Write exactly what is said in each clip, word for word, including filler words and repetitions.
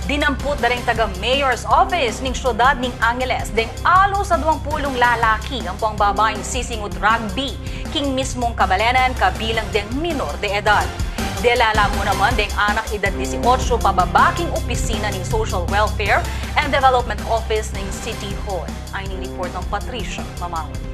Dinamput da reng taga Mayor's Office ning syudad ning Angeles deng alus a duang pulung lalaki ampong babaing sisingut rugby king mismung kabalenan kabilang deng minor de edad. Delala mu naman deng anak edad dieciocho pababa king opisina ning Social Welfare and Development Office ning City Hall. Ayni ing report nang Patricia Mamangun.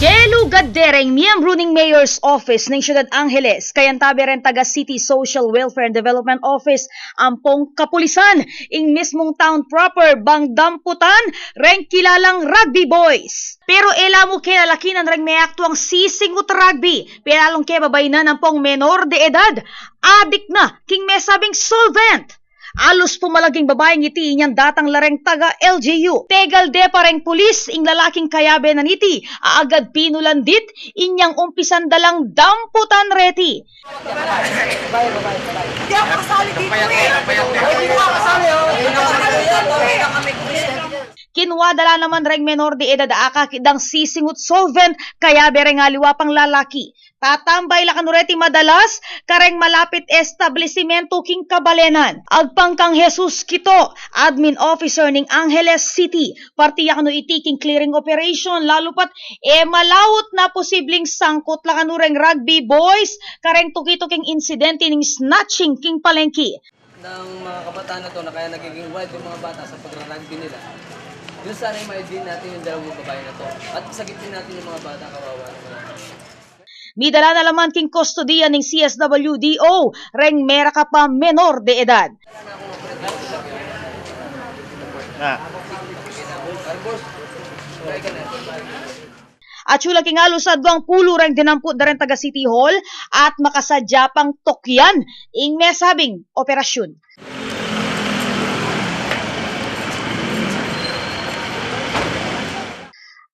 Delugad de reng miyembru ning Mayor's Office ning Syudad Angeles, kayantabe reng taga City Social Welfare and Development Office ampong kapulisan, ing mismung town proper bang damputan reng kilalang rugby boys. Pero e la mu kinalakinan reng meaktuang sisingut rugby, pelalung kebabainan ampong menor de edad, adik na king mesabing solvent. Alus pumalag ing babaing iti inyang datang la reng taga L G U. Tegal de pa reng pulis ing lalaking kayabe na niti, agad pinulandit, inyang umpisan da lang damputan reti. Hindi ako kasali dito eh. Hindi ako kasali, oh. Kinua da la naman reng menor de edad a akakit dang sisingut solvent, kayabe reng aliwa pang lalaki. Tatambay la kanu reti madalas kareng malapit establisimentu king kabalenan. Agpang kang Jesus Quito, admin officer ning Angeles City, parti ya kanu iti king clearing operation, lalu pat e malaut na posibleng sangkut la kanu reng rugby boys kareng tuki-tuking insidente ning snatching king palengke. Ng mga kabataan na to na kaya nagiging wild yung mga bata sa pagra-rugby nila. Yun sana yung ma-deal natin yung dalawang babae na to. At sagipin natin yung mga bata, kawawa naman. Midala na la man king kustodiya ning C S W D O reng merakap a menor de edad. Atsu la king alus a duang pulu reng dinamput da reng taga City Hall at makasadya pang tukyan ing mesabing operasyun.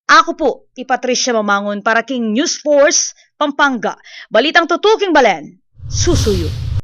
Aku pu i Patricia Mamangun para king News Force Pampanga. Balitang tutuking balen, susuyu.